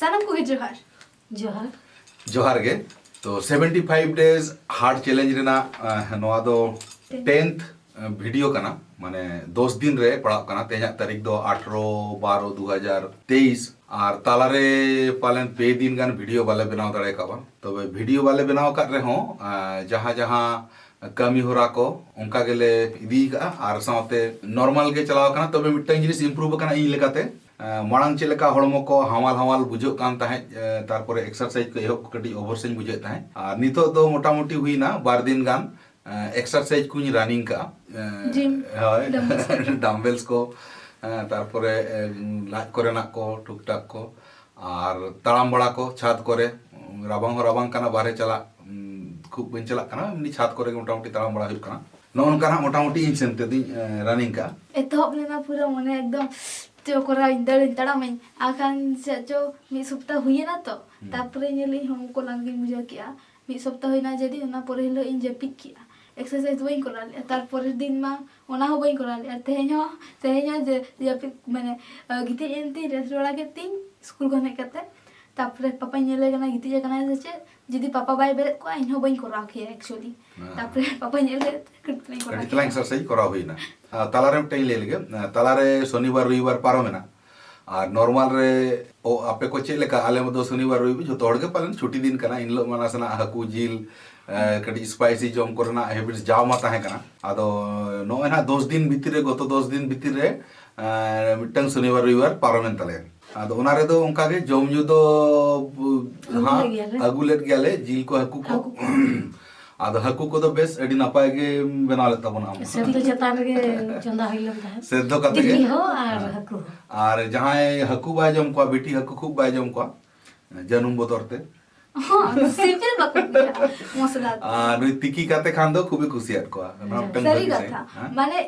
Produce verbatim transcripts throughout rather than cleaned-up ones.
ᱥᱟᱱᱟᱢ ᱠᱚᱜᱮ ᱡᱚᱦᱟᱨ᱾ ᱡᱚᱦᱟᱨ᱾ ᱡᱚᱦᱟᱨ ᱜᱮ᱾ ᱛᱚ, seventy five days heart challenge ᱨᱮᱱᱟᱜ, ᱟᱦ, ᱱᱚᱣᱟ ᱫᱚ tenth᱾ Tenth video ᱠᱟᱱᱟ, ᱢᱟᱱᱮ ᱫᱚᱥ ᱫᱤᱱ ᱨᱮ ᱯᱟᱲᱟᱜ ᱠᱟᱱᱟ᱾ ᱛᱮᱦᱮᱧᱟᱜ ᱛᱟᱹᱨᱤᱠᱷ ᱫᱚ ᱟᱴᱷᱨᱚ ᱵᱟᱨᱚ ᱫᱩ ᱦᱟᱡᱟᱨ ᱛᱮᱭᱤᱥ, ᱟᱨ ᱛᱟᱞᱟᱨᱮ ᱯᱟᱞᱮᱱ ᱯᱮ ᱫᱤᱱ ᱜᱟᱱ video ᱵᱟᱞᱮ ᱵᱮᱱᱟᱣ ᱫᱟᱲᱮ ᱠᱟᱣᱟ᱾ ᱛᱚᱵᱮ video ᱵᱟᱞᱮ ᱵᱮᱱᱟᱣ ᱟᱠᱟᱫ ᱨᱮᱦᱚᱸ, ᱟᱦ, ᱡᱟᱦᱟᱸ ᱡᱟᱦᱟᱸ ᱠᱟᱹᱢᱤ ᱦᱚᱨᱟ ᱠᱚ ᱚᱱᱠᱟ ᱜᱮᱞᱮ ᱤᱫᱤ ᱠᱟᱜᱼᱟ, ᱟᱨ ᱥᱟᱶᱛᱮ normal ᱜᱮ ᱪᱟᱞᱟᱣ ᱟᱠᱟᱱᱟ᱾ ᱛᱚᱵᱮ ᱢᱤᱫᱴᱟᱝ ᱡᱤᱱᱤᱥ improve ᱟᱠᱟᱱᱟ ᱤᱧ ᱞᱮᱠᱟᱛᱮ᱾ ᱟᱦ, ᱢᱟᱲᱟᱝ ᱪᱮᱫ ᱞᱮᱠᱟ ᱦᱚᱲᱢᱚ ᱠᱚ ᱦᱟᱢᱟᱞ ᱦᱟᱢᱟᱞ ᱵᱩᱡᱷᱟᱹᱜ ᱠᱟᱱ ᱛᱟᱦᱮᱸᱫ, ᱮ, ᱛᱟᱨᱯᱚᱨᱮ exercise ᱠᱚ ᱮᱦᱚᱵ ᱠᱟᱹᱴᱤᱡ ᱚᱵᱚᱥᱥᱳᱧ ᱵᱩᱡᱷᱟᱹᱣᱮᱫ ᱛᱟᱦᱮᱸᱫ, ᱟᱨ ᱱᱤᱛᱚᱜ ᱫᱚ ᱢᱚᱴᱟᱢᱩᱴᱤ ᱦᱩᱭᱱᱟ ᱵᱟᱨ ᱫᱤᱱ ᱜᱟᱱ, ᱮ, exercise ᱠᱚᱧ running ᱠᱟᱜᱼᱟ᱾ ᱮ, Gym, ᱦᱳᱭ᱾ Dumbbells ᱠᱚ᱾ Dumbbells ᱠᱚ, ᱮ, ᱛᱟᱨᱯᱚᱨᱮ, ᱮ, ᱞᱟᱡ ᱠᱚᱨᱮᱱᱟᱜ ᱠᱚ ᱴᱩᱠ ᱴᱟᱠ ᱠᱚ, ᱟᱨ ᱛᱟᱲᱟᱢ ᱵᱟᱲᱟ ᱠᱚ ᱪᱷᱟᱫᱽ ᱠᱚᱨᱮ᱾ ᱨᱟᱵᱟᱝ ᱦᱚᱸ ᱨᱟᱵᱟᱝ ᱠᱟᱱᱟ, ᱵᱟᱦᱨᱮ ᱪᱟᱞᱟᱜ, ᱩᱢ, ᱠᱷᱩᱵ ᱵᱟᱹᱧ ᱪᱟᱞᱟᱜ ᱠᱟᱱᱟ, ᱮᱢᱱᱤ ᱪᱷᱟᱫᱽ ᱠᱚᱨᱮ ᱜᱮ ᱢᱚᱴᱟᱢᱩᱴᱤ ᱛᱟᱲᱟᱢ ᱵᱟᱲᱟ ᱦᱩᱭᱩᱜ ᱠᱟᱱᱟ᱾ ᱱᱚᱜᱼᱚ ᱱᱚᱝᱠᱟ ᱱᱟᱜ ᱢᱚᱴᱟᱢᱩᱴᱤ ᱤᱧ ᱥᱮᱱ ᱛᱮᱫᱚᱧ, ᱮ, running ᱠᱟᱜᱼᱟ᱾ ᱮᱛᱚᱦᱚᱵ ᱞᱮᱱᱟ ᱯᱩᱨᱟᱹ ᱢᱚᱱᱮ ᱮᱠᱫᱚᱢ ᱪᱚ ᱠᱚᱨᱟᱣ ᱤᱧ, ᱫᱟᱹᱲᱟᱹᱧ, ᱛᱟᱲᱟᱢᱟᱹᱧ, ᱟᱨ ᱠᱷᱟᱱ ᱪᱮᱫ ᱪᱚ ᱢᱤᱫ ᱥᱚᱯᱛᱟ ᱦᱩᱭᱮᱱᱟ ᱛᱚ᱾ ᱦᱩᱸ᱾ ᱛᱟᱨᱯᱚᱨᱮ ᱧᱮᱞᱮᱧ ᱦᱚᱲᱢᱚ ᱠᱚ ᱞᱟᱸᱜᱟᱧ ᱵᱩᱡᱷᱟᱹᱣ ᱠᱮᱜᱼᱟ᱾ ᱢᱤᱫ ᱥᱚᱯᱛᱟ ᱦᱩᱭᱱᱟ ᱡᱮᱫᱤᱱ, ᱚᱱᱟ ᱯᱚᱨᱮ ᱦᱤᱞᱳᱜ ᱤᱧ ᱡᱟᱹᱯᱤᱫ ᱠᱮᱜᱼᱟ, exercise ᱵᱟᱹᱧ ᱠᱚᱨᱟᱣ ᱞᱮᱜᱼᱟ᱾ ᱛᱟᱨᱯᱚᱨᱮᱨ ᱫᱤᱱ ᱢᱟ ᱚᱱᱟ ᱦᱚᱸ ᱵᱟᱹᱧ ᱠᱚᱨᱟᱣ ᱞᱮᱜᱼᱟ᱾ ᱛᱮᱦᱮᱧ ᱦᱚᱸ, ᱛᱮᱦᱮᱧ ᱦᱚᱸ ᱡᱮ ᱡᱟᱹᱯᱤᱫ ᱢᱟᱱᱮ, ᱟᱹ, ᱜᱤᱛᱤᱡ ᱮᱱ ᱛᱤᱧ, rest ᱵᱟᱲᱟ ᱠᱮᱫ ᱛᱤᱧ ᱥᱠᱩᱞ ᱠᱷᱚᱱ ᱦᱮᱡ ᱠᱟᱛᱮ᱾ ᱛᱟᱨᱯᱚᱨᱮ ᱯᱟᱯᱟᱧ ᱧᱮᱞᱮ ᱠᱟᱱᱟ ᱜᱤᱛᱤᱡ ᱟᱠᱟᱱᱟᱭ ᱥᱮ ᱪᱮᱫ, ᱡᱩᱫᱤ ᱯᱟᱯᱟ ᱵᱟᱭ ᱵᱮᱨᱮᱫ ᱠᱚᱜᱼᱟ, ᱤᱧ ᱦᱚᱸ ᱵᱟᱹᱧ ᱠᱚᱨᱟᱣ ᱠᱮᱭᱟ actually᱾ ᱦᱮᱸ᱾ ᱛᱟᱨᱯᱚᱨᱮ ᱯᱟᱯᱟᱧ ᱧᱮᱞ ᱠᱮᱫ ᱛᱮ ᱠᱟᱹᱴᱤᱡ ᱛᱟᱞᱟᱧ ᱠᱚᱨᱟᱣ ᱠᱟᱹᱴᱤᱡ ᱛᱟᱞᱟᱝ ᱠᱮᱫᱟ᱾ Exercise ᱠᱚᱨᱟᱣ ᱦᱩᱭᱱᱟ᱾ ᱟᱨ ᱛᱟᱞᱟᱨᱮ ᱢᱤᱫᱴᱟᱝ ᱤᱧ ᱞᱟᱹᱭ ᱞᱮᱜᱮ, ᱟᱨ ᱛᱟᱞᱟᱨᱮ ᱥᱚᱱᱤᱵᱟᱨ ᱨᱚᱵᱤᱵᱟᱨ ᱯᱟᱨᱚᱢᱮᱱᱟ, ᱟᱨ normal ᱨᱮ, ᱚ, ᱟᱯᱮ ᱠᱚ ᱪᱮᱫ ᱞᱮᱠᱟ? ᱟᱞᱮ ᱢᱟ ᱫᱚ ᱥᱚᱱᱤᱵᱟᱨ ᱨᱚᱵᱤᱵᱟᱨ ᱡᱷᱚᱛᱚ ᱦᱚᱲ ᱜᱮ ᱯᱟᱞᱮᱱ ᱪᱷᱩᱴᱤ ᱫᱤᱱ ᱠᱟᱱᱟ, ᱮᱱ ᱦᱤᱞᱳᱜ ᱢᱟ ᱱᱟᱥᱮᱱᱟᱜ ᱦᱟᱹᱠᱩ ᱡᱤᱞ, ᱮ, ᱠᱟᱹᱴᱤᱡ spicy ᱡᱚᱢ ᱠᱚᱨᱮᱱᱟᱜ habits ᱡᱟᱣ ᱢᱟ ᱛᱟᱦᱮᱸ ᱠᱟᱱᱟ᱾ ᱟᱫᱚ ᱱᱚᱜᱼᱚᱭ ᱱᱟᱦᱟᱜ ᱫᱚᱥ ᱫᱤᱱ ᱵᱷᱤᱛᱤᱨ ᱨᱮ, ᱜᱚᱛᱚ ᱫᱚᱥ ᱫᱤᱱ ᱵᱷᱤᱛᱤᱨ ᱨᱮ, ᱮ, ᱢᱤᱫᱴᱟᱝ ᱥᱚᱱᱤᱵᱟᱨ ᱨᱚᱵᱤᱵᱟᱨ ᱯᱟᱨᱚᱢᱮᱱ ᱛᱟᱞᱮᱭᱟ᱾ ᱟᱫᱚ ᱚᱱᱟ ᱨᱮᱫᱚ ᱚᱱᱠᱟ ᱜᱮ ᱡᱚᱢ ᱧᱩ ᱫᱚ, ᱟᱹᱜᱩ ᱦᱟᱸᱜ, ᱞᱮᱫ ᱜᱮᱭᱟᱞᱮ᱾ ᱟᱹᱜᱩ ᱞᱮᱫ ᱜᱮᱭᱟᱞᱮ ᱡᱤᱞ ᱠᱚ, ᱦᱟᱹᱠᱩ ᱠᱚ᱾ ᱦᱟᱹᱠᱩ ᱠᱚ᱾ ᱟᱫᱚ ᱦᱟᱹᱠᱩ ᱠᱚᱫᱚ ᱵᱮᱥ ᱟᱹᱰᱤ ᱱᱟᱯᱟᱭ ᱜᱮᱢ ᱵᱮᱱᱟᱣ ᱞᱮᱫ ᱛᱟᱵᱚᱱᱟ ᱟᱢ᱾ ᱥᱮᱫ ᱫᱚ ᱪᱮᱛᱟᱱ ᱨᱮᱜᱮ ᱪᱚᱸᱫᱟ ᱦᱩᱭ ᱞᱮᱱ ᱛᱟᱦᱮᱸᱫ᱾ ᱥᱮᱫ ᱫᱚ ᱠᱟᱛᱮ ᱜᱮ᱾ ᱛᱤᱠᱤ ᱦᱚᱸ ᱟᱨ ᱦᱮᱸ᱾ ᱦᱟᱹᱠᱩ ᱦᱚᱸ᱾ ᱟᱨ ᱡᱟᱦᱟᱸᱭ ᱦᱟᱹᱠᱩ ᱵᱟᱭ ᱡᱚᱢ ᱠᱚᱣᱟ, ᱵᱤᱴᱤ ᱦᱟᱹᱠᱩ ᱠᱷᱩᱵ ᱵᱟᱭ ᱡᱚᱢ ᱠᱚᱣᱟ, ᱡᱟᱹᱱᱩᱢ ᱵᱚᱛᱚᱨ ᱛᱮ᱾ ᱦᱚᱸ, ᱥᱤᱵᱤᱞ ᱵᱟᱠᱚ ᱵᱩᱡᱷᱟᱹᱜᱼᱟ ᱢᱚᱥᱞᱟ ᱫᱚ᱾ ᱟᱨ ᱱᱩᱭ ᱛᱤᱠᱤ ᱠᱟᱛᱮ ᱠᱷᱟᱱ ᱫᱚ ᱠᱷᱩᱵᱮ ᱠᱩᱥᱤᱭᱟᱫ ᱠᱚᱣᱟ᱾ ᱚᱱᱟ ᱦᱮᱸ᱾ ᱢᱤᱫᱴᱟᱝ ᱥᱟᱹᱨᱤ ᱵᱷᱟᱹᱜᱤ ᱥᱟᱹᱦᱤᱡ, ᱠᱟᱛᱷᱟ᱾ ᱦᱮᱸ? ᱢᱟᱱᱮ,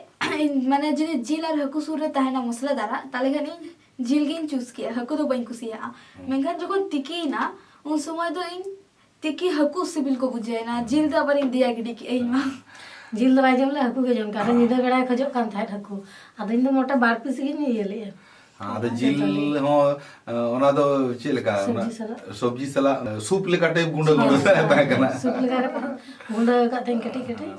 ᱤᱧ, ᱢᱟᱱᱮ ᱡᱩᱫᱤ ᱡᱤᱞ ᱟᱨ ᱦᱟᱹᱠᱩ ᱥᱩᱨ ᱨᱮ ᱛᱟᱦᱮᱱᱟ ᱢᱚᱥᱞᱟ ᱫᱟᱨᱟ, ᱛᱟᱦᱞᱮ ᱠᱷᱟᱱ ᱤᱧ ᱡᱤᱞ ᱜᱤᱧ choose ᱠᱮᱭᱟ, ᱦᱟᱹᱠᱩ ᱫᱚ ᱵᱟᱹᱧ ᱠᱩᱥᱤᱭᱟᱜᱼᱟ᱾ ᱦᱩᱸ᱾ ᱢᱮᱱᱠᱷᱟᱱ ᱡᱚᱠᱷᱚᱱ ᱛᱤᱠᱤᱭᱮᱱᱟ, ᱩᱱ ᱥᱚᱢᱚᱭ ᱫᱚ ᱤᱧ ᱛᱤᱠᱤ ᱦᱟᱹᱠᱩ ᱥᱤᱵᱤᱞ ᱠᱚ ᱵᱩᱡᱷᱟᱹᱣᱮᱱᱟ, ᱦᱩᱸ᱾ ᱡᱤᱞ ᱫᱚ ᱟᱵᱟᱨᱤᱧ ᱫᱮᱭᱟ ᱜᱤᱰᱤ ᱠᱮᱜᱼᱟ ᱤᱧ ᱢᱟ᱾ ᱡᱤᱞ ᱫᱚ ᱵᱟᱭ ᱡᱚᱢ ᱞᱮᱫᱟ, ᱦᱟᱹᱠᱩ ᱜᱮ ᱡᱚᱢ ᱠᱮᱫᱟ᱾ ᱟᱨᱦᱚᱸ ᱧᱤᱫᱟᱹ ᱵᱮᱲᱟᱭ ᱠᱷᱚᱡᱚᱜ ᱠᱟᱱ ᱛᱟᱦᱮᱸᱫ ᱦᱟᱹᱠᱩ, ᱟᱫᱚ ᱤᱧ ᱫᱚ ᱢᱚᱴᱟ ᱵᱟᱨ piece ᱜᱤᱧ ᱤᱭᱟᱹ ᱞᱮᱫᱼᱟ᱾ ᱟᱫᱚ ᱡᱤᱞ ᱦᱚᱸ, ᱮ, ᱚᱱᱟ ᱫᱚ ᱪᱮᱫ ᱞᱮᱠᱟ? ᱥᱚᱵᱽᱡᱤ ᱚᱱᱟ ᱥᱟᱞᱟᱜ᱾ ᱥᱚᱵᱽᱡᱤ ᱥᱟᱞᱟᱜ, ᱮ, ᱥᱩᱯ ᱞᱮᱠᱟ ᱴᱟᱭᱤᱯ ᱜᱩᱸᱰᱟᱹ ᱜᱩᱸᱰᱟᱹ ᱛᱟᱦᱮᱸ ᱠᱟᱱᱟ᱾ ᱥᱩᱯ ᱞᱮᱠᱟ ᱠᱟᱛᱮ ᱜᱩᱸᱰᱟᱹ ᱟᱠᱟᱫ ᱛᱟᱦᱮᱸᱧ ᱠᱟᱹᱴᱤᱡ ᱠᱟᱹᱴᱤᱡ᱾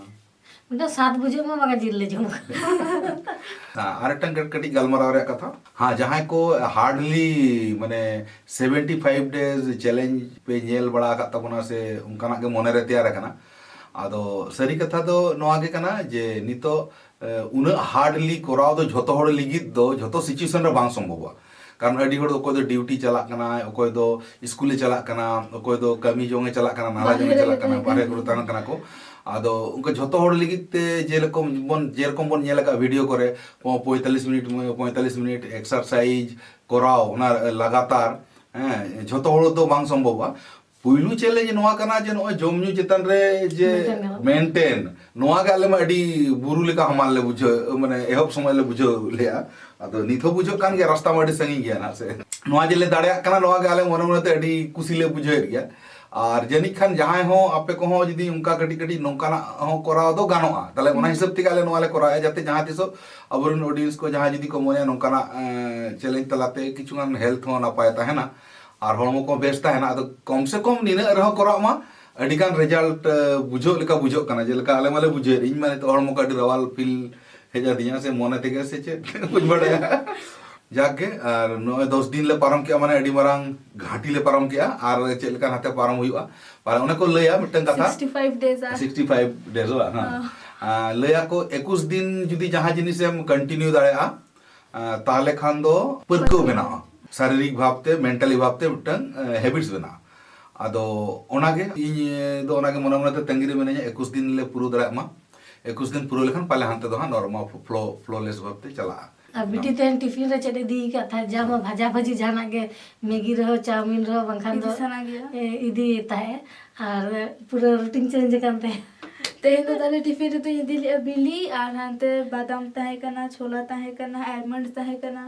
ᱢᱤᱫᱴᱟᱝ ᱥᱟᱫ ᱵᱩᱡᱷᱟᱹᱜ ᱢᱟ ᱵᱟᱝᱟ ᱡᱤᱞ ᱞᱮ ᱡᱚᱢ ᱠᱟᱜ᱾ ᱦᱮᱸ, ᱟᱨ ᱢᱤᱫᱴᱟᱝ ᱠᱟᱹᱴ-, ᱠᱟᱹᱴᱤᱡ ᱜᱟᱞᱢᱟᱨᱟᱣ ᱨᱮᱭᱟᱜ ᱠᱟᱛᱷᱟ᱾ ᱦᱮᱸ, ᱡᱟᱦᱟᱸᱭ ᱠᱚ hardly ᱢᱟᱱᱮ seventy five days challenge ᱯᱮ ᱧᱮᱞ ᱵᱟᱲᱟ ᱟᱠᱟᱫ ᱛᱟᱵᱚᱱᱟ ᱥᱮ ᱚᱱᱠᱟᱱᱟᱜ ᱜᱮ ᱢᱚᱱᱮᱨᱮ ᱛᱮᱭᱟᱨ ᱟᱠᱟᱱᱟ, ᱟᱫᱚ ᱥᱟᱹᱨᱤ ᱠᱟᱛᱷᱟ ᱫᱚ ᱱᱚᱣᱟ ᱜᱮ ᱠᱟᱱᱟ ᱡᱮ ᱱᱤᱛᱚᱜ, ᱮ, ᱩᱱᱟᱹᱜ hardly ᱠᱚᱨᱟᱣ ᱫᱚ ᱡᱷᱚᱛᱚ ᱦᱚᱲ ᱞᱟᱹᱜᱤᱫ ᱫᱚ ᱡᱷᱚᱛᱚ situation ᱨᱮ ᱵᱟᱝ ᱥᱚᱢᱵᱷᱚᱵᱚᱜᱼᱟ᱾ ᱠᱟᱨᱚᱱ ᱟᱹᱰᱤ ᱦᱚᱲ ᱫᱚ ᱚᱠᱚᱭ ᱫᱚ ᱰᱤᱭᱩᱴᱤ ᱪᱟᱞᱟᱜ ᱠᱟᱱᱟᱭ, ᱚᱠᱚᱭ ᱫᱚ ᱥᱠᱩᱞᱮ ᱪᱟᱞᱟᱜ ᱠᱟᱱᱟ, ᱚᱠᱚᱭ ᱫᱚ ᱠᱟᱹᱢᱤ ᱡᱚᱝ ᱮ ᱪᱟᱞᱟᱜ ᱠᱟᱱᱟ, ᱱᱟᱞᱟ ᱡᱚᱝ ᱮ ᱵᱟᱦᱨᱮ ᱪᱟᱞᱟᱜ ᱨᱮ ᱠᱟᱱᱟ, ᱛᱟᱦᱮᱱ ᱵᱟᱦᱨᱮ ᱠᱚᱨᱮ ᱛᱟᱦᱮᱱ ᱠᱟᱱᱟ ᱠᱚ᱾ ᱟᱫᱚ ᱚᱱᱠᱟ ᱡᱷᱚᱛᱚ ᱦᱚᱲ ᱞᱟᱹᱜᱤᱫ ᱛᱮ ᱡᱮᱨᱚᱠᱚᱢ ᱵᱚᱱ, ᱡᱮᱨᱚᱠᱚᱢ ᱵᱚᱱ ᱧᱮᱞ ᱟᱠᱟᱫ ᱵᱷᱤᱰᱤᱭᱳ ᱠᱚᱨᱮ, ᱯᱚᱸᱭᱛᱟᱞᱤᱥ ᱢᱤᱱᱤᱴ, ᱯᱚᱸᱭᱛᱟᱞᱤᱥ ᱢᱤᱱᱤᱴ ᱮᱠᱥᱟᱨᱥᱟᱭᱤᱡᱽ ᱠᱚᱨᱟᱣ, ᱚᱱᱟ ᱞᱟᱜᱟᱛᱟᱨ, ᱦᱮᱸ, ᱡᱷᱚᱛᱚ ᱦᱚᱲ ᱫᱚ ᱵᱟᱝ ᱥᱚᱢᱵᱷᱚᱵᱚᱜᱼᱟ᱾ ᱯᱩᱭᱞᱩ ᱪᱮᱞᱮᱧᱡᱽ ᱱᱚᱣᱟ ᱠᱟᱱᱟ ᱡᱮ ᱱᱚᱜᱼᱚᱭ ᱡᱚᱢ ᱧᱩ ᱪᱮᱛᱟᱱ ᱨᱮ ᱡᱮ ᱢᱮᱱᱴᱮᱱ ᱜᱟᱱᱚᱜᱼᱟ᱾ ᱢᱮᱱᱴᱮᱱ, ᱱᱚᱣᱟ ᱜᱮ ᱟᱞᱮ ᱢᱟ ᱟᱹᱰᱤ ᱵᱩᱨᱩ ᱞᱮᱠᱟ ᱦᱟᱢᱟᱞ ᱞᱮ ᱵᱩᱡᱷᱟᱹᱣ, ᱢᱟᱱᱮ ᱮᱦᱚᱵ ᱥᱚᱢᱚᱭ ᱞᱮ ᱵᱩᱡᱷᱟᱹᱣ ᱞᱮᱜᱼᱟ᱾ ᱟᱫᱚ ᱱᱤᱛ ᱦᱚᱸ ᱵᱩᱡᱷᱟᱹᱜ ᱠᱟᱱ ᱜᱮᱭᱟ, ᱨᱟᱥᱛᱟ ᱢᱟ ᱟᱹᱰᱤ ᱥᱟᱺᱜᱤᱧ ᱜᱮᱭᱟ ᱱᱟᱦᱟᱜ ᱥᱮ᱾ ᱱᱚᱣᱟ ᱡᱮ ᱞᱮ ᱫᱟᱲᱮᱭᱟᱜ ᱠᱟᱱᱟ, ᱱᱚᱣᱟ ᱜᱮ ᱟᱞᱮ ᱢᱚᱱᱮ ᱢᱚᱱᱮᱛᱮ ᱟᱹᱰᱤ ᱠᱩᱥᱤ ᱞᱮ ᱵᱩᱡᱷᱟᱹᱣᱮᱫ ᱜᱮᱭᱟ᱾ ᱟᱨ ᱡᱟᱹᱱᱤᱡ ᱠᱷᱟᱱ ᱡᱟᱦᱟᱸᱭ ᱦᱚᱸ ᱟᱯᱮ ᱠᱚᱦᱚᱸ ᱡᱩᱫᱤ ᱚᱱᱠᱟ ᱠᱟᱹᱴᱤᱡ ᱠᱟᱹᱴᱤᱡ ᱱᱚᱝᱠᱟᱱᱟᱜ ᱦᱚᱸ ᱠᱚᱨᱟᱣ ᱫᱚ ᱜᱟᱱᱚᱜᱼᱟ, ᱛᱟᱦᱞᱮ ᱚᱱᱟ ᱦᱤᱥᱟᱹᱵ ᱛᱮᱜᱮ ᱟᱞᱮ ᱱᱚᱣᱟ ᱞᱮ ᱠᱚᱨᱟᱣᱮᱫᱼᱟ, ᱡᱟᱛᱮ ᱡᱟᱦᱟᱸ ᱛᱤᱥᱚᱜ ᱟᱵᱚᱨᱮᱱ audience ᱠᱚ ᱡᱟᱦᱟᱸᱭ ᱡᱩᱫᱤ ᱠᱚ ᱢᱚᱱᱮᱭᱟ ᱱᱚᱝᱠᱟᱱᱟᱜ, ᱮᱸ, ᱪᱮᱞᱮᱧᱡᱽ ᱛᱟᱞᱟᱛᱮ ᱠᱤᱪᱷᱩᱜᱟᱱ ᱦᱮᱞᱛᱷ ᱦᱚᱸ ᱱᱟᱯᱟᱭ ᱛᱟᱦᱮᱱᱟ ᱟᱨ ᱦᱚᱲᱢᱚ ᱠᱚ ᱵᱮᱥ ᱛᱟᱦᱮᱱᱟ, ᱟᱫᱚ ᱠᱚᱢ ᱥᱮ ᱠᱚᱢ ᱱᱤᱱᱟᱹᱜ ᱨᱮᱦᱚᱸ ᱠᱚᱨᱟᱜ ᱢᱟ, ᱟᱹᱰᱤᱜᱟᱱ ᱨᱮᱡᱟᱞᱴ, ᱮ, ᱵᱩᱡᱷᱟᱹᱜ ᱞᱮᱠᱟ ᱵᱩᱡᱷᱟᱹᱜ ᱠᱟᱱᱟ᱾ ᱡᱮᱞᱮᱠᱟ ᱟᱞᱮ ᱢᱟᱞᱮ ᱵᱩᱡᱷᱟᱹᱣᱮᱫ, ᱤᱧ ᱢᱟ ᱱᱤᱛᱚᱜ ᱦᱚᱲᱢᱚ ᱠᱚ ᱟᱹᱰᱤ ᱨᱟᱣᱟᱞ ᱯᱷᱤᱞ ᱦᱮᱡ ᱟᱹᱫᱤᱧᱟ, ᱥᱮ ᱢᱚᱱᱮ ᱛᱮᱜᱮ ᱥᱮ ᱪᱮᱫ ᱵᱟᱹᱧ ᱵᱟᱲᱟᱭᱟ᱾ ᱡᱟᱠ ᱜᱮ, ᱟᱨ ᱱᱚᱜᱼᱚᱭ ᱫᱚᱥ ᱫᱤᱱ ᱞᱮ ᱯᱟᱨᱚᱢ ᱠᱮᱜᱼᱟ, ᱢᱟᱱᱮ ᱟᱹᱰᱤ ᱢᱟᱨᱟᱝ ᱜᱷᱟᱴᱤ ᱞᱮ ᱯᱟᱨᱚᱢ ᱠᱮᱜᱼᱟ᱾ ᱟᱨ ᱪᱮᱫ ᱞᱮᱠᱟ ᱱᱟᱛᱮ ᱯᱟᱨᱚᱢ ᱦᱩᱭᱩᱜᱼᱟ, ᱢᱟᱱᱮ ᱚᱱᱮ ᱠᱚ ᱞᱟᱹᱭᱟ ᱢᱤᱫᱴᱟᱝ ᱠᱟᱛᱷᱟ, sixty five days ᱟᱨ sixty five days ᱵᱟᱝ, ᱦᱮᱸ᱾ ᱦᱮᱸ᱾ ᱟᱨ ᱞᱟᱹᱭᱟᱠᱚ ᱮᱠᱩᱥ ᱫᱤᱱ ᱡᱩᱫᱤ ᱡᱟᱦᱟᱸ ᱡᱤᱱᱤᱥᱮᱢ continue ᱫᱟᱲᱮᱭᱟᱜᱼᱟ, ᱟᱨ ᱛᱟᱦᱞᱮ ᱠᱷᱟᱱ ᱫᱚ ᱯᱟᱹᱨᱠᱟᱹᱣ ᱯᱟᱹᱨᱠᱟᱹᱣ᱾ ᱵᱮᱱᱟᱜᱼᱟ, ᱥᱟᱨᱤᱨᱤᱠ ᱵᱷᱟᱵᱽᱛᱮ, mentally ᱵᱷᱟᱵᱽᱛᱮ ᱢᱤᱫᱴᱟᱝ, ᱮ, habits ᱵᱮᱱᱟᱜᱼᱟ᱾ ᱟᱫᱚ ᱚᱱᱟᱜᱮ ᱤᱧ, ᱮ, ᱫᱚ ᱚᱱᱟᱜᱮ ᱢᱚᱱᱮ ᱢᱚᱱᱮᱛᱮ ᱛᱟᱺᱜᱤ ᱨᱮ ᱢᱤᱱᱟᱹᱧᱟ, ᱮᱠᱩᱥ ᱫᱤᱱ ᱞᱮ ᱯᱩᱨᱟᱹᱣ ᱫᱟᱲᱮᱭᱟᱜ ᱢᱟ᱾ ᱮᱠᱩᱥ ᱫᱤᱱ ᱯᱩᱨᱟᱹᱣ ᱞᱮᱠᱷᱟᱱ ᱯᱟᱞᱮ ᱦᱟᱱᱛᱮ ᱫᱚ ᱦᱟᱸᱜ normal flow, flawless ᱵᱷᱟᱵᱽᱛᱮ ᱪᱟᱞᱟᱜᱼᱟ᱾ ᱟᱨ ᱵᱤᱴᱤ ᱛᱮᱦᱮᱧ ᱴᱤᱯᱷᱤᱱ ᱨᱮ ᱪᱮᱫ ᱮ ᱤᱫᱤ ᱟᱠᱟᱫ ᱛᱟᱦᱮᱸᱫ? ᱡᱟ ᱢᱟ ᱵᱷᱟᱡᱟ ᱵᱷᱟᱹᱡᱤ ᱡᱟᱦᱟᱱᱟᱜ ᱜᱮ, ᱢᱮᱜᱤ ᱨᱮᱦᱚᱸ, ᱪᱟᱣᱢᱤᱱ ᱨᱮᱦᱚᱸ, ᱵᱟᱝᱠᱷᱟᱱ ᱤᱫᱤ ᱫᱚ ᱥᱟᱱᱟ ᱜᱮᱭᱟ᱾ ᱮ, ᱤᱫᱤ ᱛᱟᱦᱮᱸᱫ᱾ ᱟᱨ ᱯᱩᱨᱟᱹ routine change ᱟᱠᱟᱱ ᱛᱟᱭᱟ᱾ ᱛᱮᱦᱮᱧ ᱫᱚ ᱛᱟᱦᱞᱮ ᱴᱤᱯᱷᱤᱱ ᱨᱮᱫᱚᱧ ᱤᱫᱤ ᱞᱮᱫᱼᱟ ᱵᱤᱞᱤ, ᱟᱨ ᱦᱟᱱᱛᱮ ᱵᱟᱫᱟᱢ ᱛᱟᱦᱮᱸ ᱠᱟᱱᱟ, ᱪᱷᱳᱞᱟ ᱛᱟᱦᱮᱸ ᱠᱟᱱᱟ, almond ᱛᱟᱦᱮᱸ ᱠᱟᱱᱟ,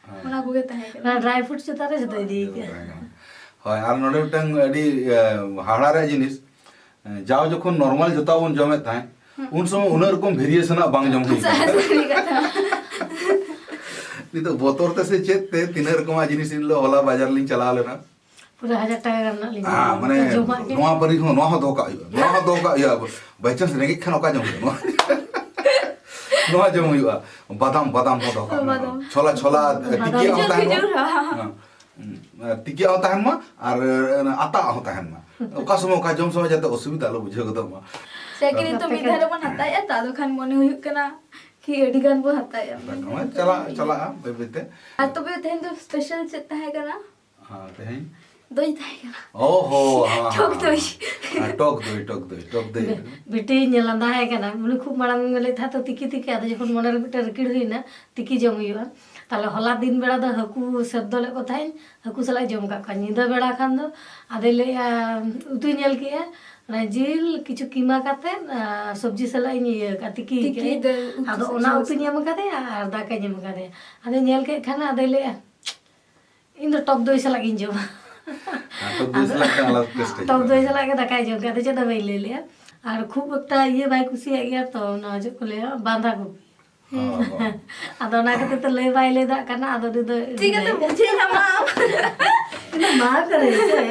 ᱦᱮᱸ᱾ ᱚᱱᱟ ᱠᱚᱜᱮ ᱛᱟᱦᱮᱸ ᱠᱟᱱᱟ᱾ ᱚᱱᱟ dry fruit ᱪᱮᱛᱟᱱ ᱨᱮ ᱡᱷᱚᱛᱚ ᱤᱫᱤ ᱠᱟᱜᱼᱟ᱾ ᱦᱳᱭ, ᱟᱨ ᱱᱚᱰᱮ ᱢᱤᱫᱴᱟᱝ ᱟᱹᱰᱤ, ᱮ, ᱦᱟᱦᱟᱲᱟ ᱨᱮᱭᱟᱜ ᱡᱤᱱᱤᱥ, ᱮ, ᱡᱟᱣ ᱡᱚᱠᱷᱚᱱ normal ᱡᱚᱛᱚ ᱵᱚᱱ ᱡᱚᱢᱮᱫ ᱛᱟᱦᱮᱸᱫ, ᱦᱩᱸ᱾ ᱩᱱ ᱥᱚᱢᱚᱭ ᱩᱱᱟᱹᱜ ᱨᱚᱠᱚᱢ variation ᱟᱜ ᱵᱟᱝ ᱡᱚᱢ ᱦᱩᱭ ᱠᱟᱱᱟ᱾ ᱥᱟᱹᱨᱤ ᱠᱟᱛᱷᱟ᱾ ᱱᱤᱛᱚᱜ ᱵᱚᱛᱚᱨ ᱛᱮ ᱥᱮ ᱪᱮᱫ ᱛᱮ ᱛᱤᱱᱟᱹᱜ ᱨᱚᱠᱚᱢᱟᱜ ᱡᱤᱱᱤᱥ ᱤᱧ ᱞᱟᱹᱭ, ᱦᱚᱞᱟ ᱵᱟᱡᱟᱨ ᱞᱤᱧ ᱪᱟᱞᱟᱣ ᱞᱮᱱᱟ᱾ ᱯᱩᱨᱟᱹ ᱦᱟᱡᱟᱨ ᱴᱟᱠᱟ ᱜᱟᱱ ᱨᱮᱱᱟᱜ ᱞᱤᱧ ᱦᱮᱸ, ᱡᱚᱢᱟ᱾ ᱢᱟᱱᱮ ᱡᱚᱢᱟᱜ ᱜᱮ᱾ ᱱᱚᱣᱟ ᱵᱟᱹᱨᱤ ᱦᱚᱸ, ᱱᱚᱣᱟ ᱦᱚᱸ ᱫᱚᱦᱚ ᱠᱟᱜ ᱦᱩᱭᱩᱜᱼᱟ, ᱱᱚᱣᱟ ᱦᱚᱸ ᱫᱚᱦᱚ ᱠᱟᱜ ᱦᱩᱭᱩᱜᱼᱟ, by chance ᱨᱮᱸᱜᱮᱡ ᱠᱷᱟᱱ ᱚᱠᱟ ᱡᱚᱢ ᱦᱩᱭᱩᱜᱼᱟ? ᱱᱚᱣᱟ, ᱱᱚᱣᱟ ᱡᱚᱢ ᱦᱩᱭᱩᱜᱼᱟ, ᱵᱟᱫᱟᱢ, ᱵᱟᱫᱟᱢ ᱦᱚᱸ ᱫᱚᱦᱚ ᱠᱟᱜ ᱢᱮ᱾ ᱵᱟᱫᱟᱢ᱾ ᱪᱷᱚᱞᱟ, ᱪᱷᱚᱞᱟ, ᱵᱟᱫᱟᱢ᱾ ᱛᱤᱠᱤᱭᱟᱜ ᱦᱚᱸ ᱠᱷᱤᱡᱩᱨ, ᱛᱟᱦᱮᱱ ᱢᱟ᱾ ᱠᱷᱤᱡᱩᱨ, ᱦᱮᱸ᱾ ᱦᱮᱸ᱾ ᱦᱩᱸ, ᱛᱤᱠᱤᱭᱟᱜ ᱦᱚᱸ ᱛᱟᱦᱮᱱ ᱢᱟ ᱟᱨ ᱚᱱᱟ ᱟᱛᱟᱜ ᱦᱚᱸ ᱛᱟᱦᱮᱱ ᱢᱟ᱾ ᱚᱠᱟ ᱥᱚᱢᱚᱭ ᱚᱠᱟ ᱡᱚᱢ ᱥᱚᱢᱚᱭ ᱡᱟᱛᱮ ᱚᱥᱩᱵᱤᱫᱷᱟ ᱟᱞᱚ ᱵᱩᱡᱷᱟᱹᱣ ᱜᱚᱫᱚᱜ ᱢᱟ᱾ ᱥᱮ ᱠᱤ ᱱᱤᱛᱚᱜ ᱢᱤᱫ ᱫᱷᱟᱣ ᱨᱮᱵᱚᱱ ᱦᱟᱛᱟᱣᱮᱫᱼᱟ ᱛᱚ, ᱟᱫᱚ ᱠᱷᱟᱱ ᱢᱚᱱᱮ ᱦᱩᱭᱩᱜ ᱠᱟᱱᱟ ᱠᱤ ᱟᱹᱰᱤ ᱜᱟᱱ ᱵᱚᱱ ᱦᱟᱛᱟᱣᱮᱫᱼᱟ᱾ ᱱᱚᱜᱼᱚᱭ ᱪᱟᱞᱟᱜ, ᱪᱟᱞᱟᱜᱼᱟ ᱵᱟᱹᱭ ᱵᱟᱹᱭ ᱛᱮ᱾ ᱟᱨ ᱛᱚᱵᱮ ᱛᱮᱦᱮᱧ ᱫᱚ special ᱪᱮᱫ ᱛᱟᱦᱮᱸ ᱠᱟᱱᱟ? ᱦᱮᱸ, ᱛᱮᱦᱮᱧ? ᱫᱚᱭ ᱛᱟᱦᱮᱸ ᱠᱟᱱᱟ᱾ ᱚ ᱦᱚ, ᱦᱮᱸ, ᱴᱚᱠ ᱦᱮᱸ, ᱫᱚᱭ᱾ ᱦᱮᱸ, ᱴᱚᱠ ᱫᱚᱭ, ᱴᱚᱠ ᱫᱚᱭ, ᱴᱚᱠ ᱫᱚᱭ᱾ ᱵᱤ-, ᱵᱤᱴᱤ ᱧᱮᱞ ᱞᱟᱸᱫᱟ ᱟᱭ ᱠᱟᱱᱟ, ᱩᱱᱤ ᱠᱷᱩᱵ ᱢᱟᱲᱟᱝ ᱞᱟᱹᱭᱮᱫ ᱛᱟᱦᱮᱸᱫ ᱛᱚ ᱛᱤᱠᱤ ᱛᱤᱠᱤ, ᱟᱫᱚ ᱡᱚᱠᱷᱚᱱ ᱢᱚᱱᱮ ᱨᱮ ᱢᱤᱫᱴᱮᱱ ᱨᱤᱠᱤᱲ ᱦᱩᱭᱱᱟ, ᱛᱤᱠᱤ ᱡᱚᱢ ᱦᱩᱭᱩᱜᱼᱟ᱾ ᱛᱟᱦᱞᱮ ᱦᱚᱞᱟ ᱫᱤᱱ ᱵᱮᱲᱟ ᱫᱚ ᱦᱟᱹᱠᱩ ᱥᱮᱫᱽᱫᱚ ᱞᱮᱫ ᱠᱚ ᱛᱟᱦᱮᱸᱫ, ᱦᱟᱹᱠᱩ ᱥᱟᱞᱟᱜ ᱡᱚᱢ ᱠᱟᱜ ᱠᱚᱣᱟ᱾ ᱧᱤᱫᱟᱹ ᱵᱮᱲᱟ ᱠᱷᱟᱱ ᱫᱚ ᱟᱫᱚᱭ ᱞᱟᱹᱭᱮᱜᱼᱟ, ᱩᱛᱩᱭ ᱧᱮᱞ ᱠᱮᱜᱼᱟ, ᱚᱱᱟ ᱡᱤᱞ ᱠᱤᱪᱷᱩ ᱠᱤᱢᱟ ᱠᱟᱛᱮᱫ, ᱟᱨ ᱥᱚᱵᱽᱡᱤ ᱥᱟᱞᱟᱜ ᱤᱧ ᱤᱭᱟᱹ ᱠᱟᱜᱼᱟ, ᱛᱤᱠᱤ ᱛᱤᱠᱤ ᱠᱟᱜᱼᱟ᱾ ᱫᱚ ᱩᱛᱩ ᱟᱫᱚ ᱥᱟᱞᱟᱜ ᱚᱱᱟ ᱥᱟᱶ ᱩᱛᱩᱧ ᱥᱟᱶ᱾ ᱮᱢ ᱠᱟᱫᱮᱭᱟ ᱟᱨ ᱫᱟᱠᱟᱧ ᱮᱢ ᱠᱟᱫᱮᱭᱟ᱾ ᱟᱫᱚ ᱧᱮᱞ ᱠᱮᱫ ᱠᱷᱟᱱ ᱟᱫᱚᱭ ᱞᱟᱹᱭᱮᱜᱼᱟ, "ᱤᱧ ᱫᱚ ᱴᱚᱠ ᱫᱚᱭ ᱥᱟᱞᱟᱜ ᱜᱤᱧ ᱡᱚᱢᱟ᱾" ᱦᱮᱸ, ᱴᱚᱠ ᱫᱚᱭ ᱟᱫᱚ ᱥᱟᱞᱟᱜ ᱫᱚ ᱟᱞᱟᱫᱟ taste ᱦᱤᱡᱩᱜᱼᱟ᱾ ᱴᱚᱠ ᱫᱚᱭ ᱥᱟᱞᱟᱜ ᱜᱮ ᱫᱟᱠᱟᱭ ᱡᱚᱢ ᱠᱮᱫᱟ, ᱟᱫᱚ ᱪᱮᱫ ᱦᱚᱸ ᱵᱟᱹᱧ ᱞᱟᱹᱭ ᱞᱮᱜᱼᱟ᱾ ᱟᱨ ᱠᱷᱩᱵ ᱮᱠᱴᱟ ᱤᱭᱟᱹ ᱵᱟᱭ ᱠᱩᱥᱤᱭᱟᱜ ᱜᱮᱭᱟ ᱛᱚ, ᱚᱱᱟ ᱪᱮᱫ ᱠᱚ ᱞᱟᱹᱭᱟ, ᱵᱟᱸᱫᱷᱟ ᱠᱚᱯᱤ᱾ ᱦᱚᱸ, ᱦᱚᱸ᱾ ᱟᱫᱚ ᱚᱱᱟ ᱠᱷᱟᱹᱛᱤᱨ ᱛᱮ ᱞᱟᱹᱭ ᱵᱟᱭ ᱞᱟᱹᱭ ᱫᱟᱲᱮᱭᱟᱜ ᱠᱟᱱᱟ, ᱟᱫᱚ ᱩᱱᱤ ᱫᱚ ᱪᱤᱠᱟᱹᱛᱮ ᱵᱩᱡᱷᱟᱹᱣ ᱧᱟᱢᱟ? ᱤᱧ ᱫᱚ ᱢᱟ ᱠᱟᱹᱱᱟᱹᱧ ᱥᱮ᱾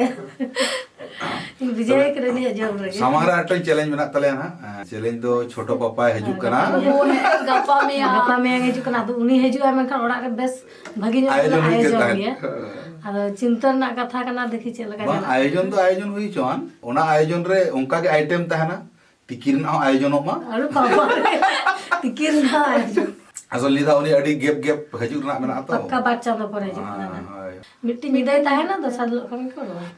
ᱤᱧ ᱵᱩᱡᱷᱟᱹᱣ ᱛᱚᱵᱮ ᱠᱟᱹᱱᱟᱹᱧ ᱱᱤᱭᱟᱹ ᱡᱚᱢ ᱨᱮᱜᱮ᱾ ᱥᱟᱢᱟᱝ ᱨᱮ ᱟᱨ ᱢᱤᱫᱴᱟᱝ challenge ᱢᱮᱱᱟᱜ ᱛᱟᱞᱮᱭᱟ ᱱᱟᱦᱟᱜ᱾ ᱦᱮᱸ, challenge ᱫᱚ ᱪᱷᱳᱴᱳ ᱯᱟᱯᱟᱭ ᱦᱤᱡᱩᱜ ᱠᱟᱱᱟ᱾ ᱦᱳᱭ, ᱜᱟᱯᱟ ᱢᱮᱭᱟᱝ᱾ ᱜᱟᱯᱟ ᱢᱮᱭᱟᱝ ᱦᱤᱡᱩᱜ ᱠᱟᱱᱟ, ᱟᱫᱚ ᱩᱱᱤ ᱦᱤᱡᱩᱜᱼᱟ, ᱢᱮᱱᱠᱷᱟᱱ ᱚᱲᱟᱜ ᱨᱮ ᱵᱮᱥ ᱵᱷᱟᱹᱜᱤ ᱧᱚᱜ ᱟᱭᱳᱡᱚᱱ ᱵᱚᱱ ᱦᱩᱭ ᱠᱮᱫ ᱟᱭᱳᱡᱚᱱ ᱛᱟᱦᱮᱸᱫ᱾ ᱜᱮᱭᱟ᱾ ᱟᱫᱚ ᱪᱤᱱᱛᱟᱹ ᱨᱮᱱᱟᱜ ᱠᱟᱛᱷᱟ ᱠᱟᱱᱟ, ᱫᱮᱠᱷᱤ ᱪᱮᱫ ᱞᱮᱠᱟ ᱵᱟᱝ, ᱪᱟᱞᱟᱜ ᱠᱟᱱᱟ᱾ ᱟᱭᱳᱡᱚᱱ ᱫᱚ ᱟᱭᱳᱡᱚᱱ ᱦᱩᱭ ᱦᱚᱪᱚᱣᱟᱱ, ᱚᱱᱟ ᱟᱭᱳᱡᱚᱱ ᱨᱮ ᱚᱱᱠᱟ ᱜᱮ item ᱛᱟᱦᱮᱱᱟ, ᱛᱤᱠᱤ ᱨᱮᱱᱟᱜ ᱦᱚᱸ ᱟᱭᱳᱡᱚᱱᱚᱜ ᱢᱟ᱾ ᱟᱨ ᱵᱟᱵᱟ ᱨᱮ, ᱛᱤᱠᱤ ᱨᱮᱱᱟᱜ ᱟᱭᱳᱡᱚᱱ᱾ ᱟᱥᱚᱞ ᱱᱤᱭᱟᱹ ᱫᱷᱟᱣ ᱩᱱᱤ ᱟᱹᱰᱤ gap gap ᱦᱤᱡᱩᱜ ᱨᱮᱱᱟᱜ ᱢᱮᱱᱟᱜᱼᱟ ᱛᱚ᱾ ᱯᱟᱠᱠᱟ ᱵᱟᱨ ᱪᱟᱸᱫᱚ ᱯᱚᱨᱮ ᱦᱤᱡᱩᱜ ᱠᱟᱱᱟ᱾ ᱦᱮᱸ, ᱦᱳᱭ᱾ ᱢᱤᱫᱴᱤᱡ ᱧᱤᱫᱟᱹᱭ ᱛᱟᱦᱮᱱᱟ, ᱫᱚᱥᱟᱨ ᱦᱤᱞᱳᱜ ᱠᱷᱚᱱ ᱜᱮᱠᱚ ᱨᱚᱦᱚᱭ᱾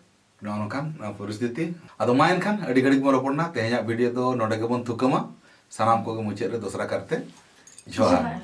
ᱱᱚᱜᱼᱚ ᱱᱚᱝᱠᱟᱱ, ᱟᱸ, ᱯᱚᱨᱤᱥᱛᱷᱤᱛᱤ᱾ ᱟᱫᱚ ᱢᱟ ᱮᱱᱠᱷᱟᱱ ᱟᱹᱰᱤ ᱜᱷᱟᱹᱲᱤᱡ ᱵᱚᱱ ᱨᱚᱯᱚᱲ ᱱᱟ, ᱛᱮᱦᱮᱧᱟᱜ video ᱫᱚ ᱱᱚᱰᱮ ᱜᱮᱵᱚᱱ ᱛᱷᱩᱠᱟᱹᱢᱟ᱾ ᱥᱟᱱᱟᱢ ᱠᱚᱜᱮ ᱢᱩᱪᱟᱹᱫ ᱨᱮ ᱫᱚᱥᱨᱟ ᱠᱟᱨᱛᱮ ᱡᱚᱦᱟᱨ᱾ ᱡᱚᱦᱟᱨ᱾